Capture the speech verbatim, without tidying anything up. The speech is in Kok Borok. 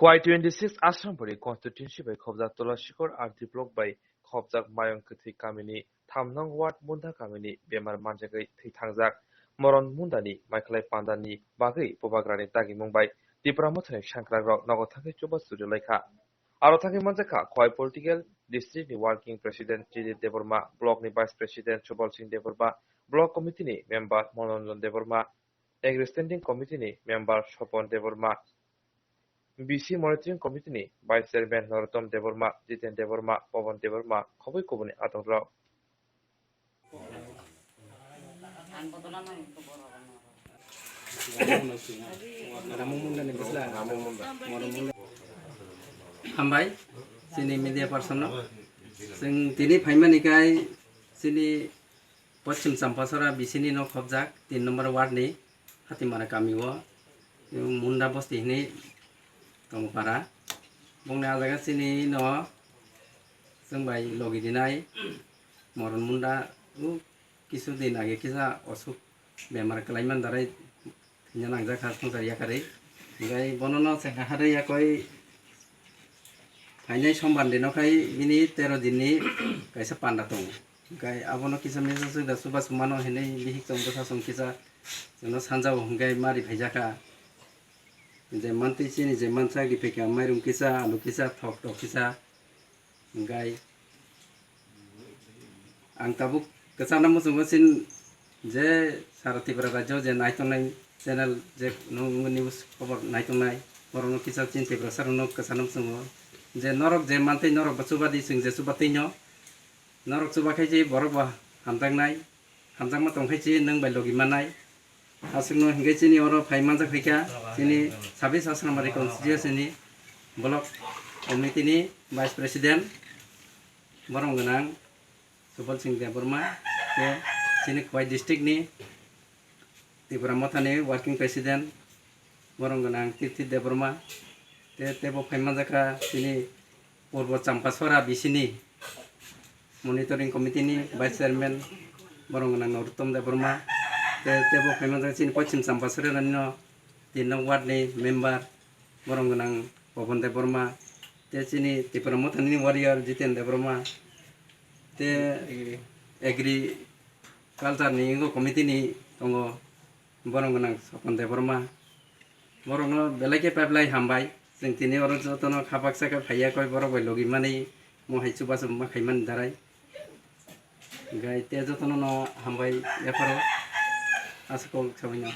Kwai twenty six Asrambari constituency bai khobjak Tulasikhor R D block bai khobjak Mayong Kwthwi kamini tham nong ward Munda kamini bemar manjagwi thwi thangjak Moron Mundani maikhlai pandani bagwi bubagrani dagimung bai Tipra Mothani sangkrakrok nogo thangwi chubachu rwlaikha. Aro thangwi manjakha Khowai Political District ni Working President T D Debbarma, Block ni Vice President Subal Singh Debbarma, Block Committee ni Member Manoranjan Debbarma, Agri Standing Committee ni Member Sopon Debbarma, B C Monitoring Committee ni Vice Chairman Narottam Debbarma, Jiten Debbarma, Pawan Debbarma, khobwi kubuni adongrok. Hambai, chini media person no. Chwng tini phaimani kai chini Poschim Champasora B C ni no khobjak tin number ward ni Hatimara kami o Munda bosti hinwi tongo para. Bongni ah jaga chini no chwng bai logi dinai Moron Munda o kisu din age kisa osuk bemar kwlaiman darai thwina nangjak ha swngchar yakarwi. Hinkhe bono no chwng harwi yakoi phainai sombar dino khai bini tero dinni kaisa panda tongo. Hinkhe abono kisa mesa swkda chubachu mano hinwi bihik chwng bwsa chwng kisa chwngno sanjao hinkhe mari phaijakha. Je mantwi chini je mansak riphaikha, mairum kisa, alu kisa, thok tok kisa. Hinkhe ang tabuk kwchangno muchungo chini je sara Tripura rajyo je naitongnai channel je nung news khobor naitongnai borokno kisa chini Tiprasa rokno kwchangno muchungo je norok je mantwi norok bo chubadi chwng je chubatwino norok chubakhai je borok bo hamjaknai. Hamjakma tongkhe chini nwng bai logi manai. Aswkno hinkhe chini oro phai manjak phaikha chini sabis Asrambari constituency ni block committee ni vice president borom gwnang Subal Singh Debbarma tei chini Khowai district ni Tipra Mothani working president borom gwnang Tirthi Debbarma tei tebo phai manjakha chini Purbo Champasora B C ni Monitoring Committee ni Vice Chairman borom gwnang Narottam Debbarma tei tebo phai manjakha chini Poschim Champasora ni no tin nong ward ni member borom gwnang Pawan Debbarma tei chini Tipra Mothani warrior Jiten Debbarma tei Agriculture ni committee ni tongo borom gwnang Sopon Debbarma. Borokno belai khe paiplai hambai. Chwng tini oro jotono kha baksa khe phaiya koi borok bai logi mani mo hai chubachu ma khaimani darai. Hinkhe tei jotono no hambai yapharo aswk kok sabaino.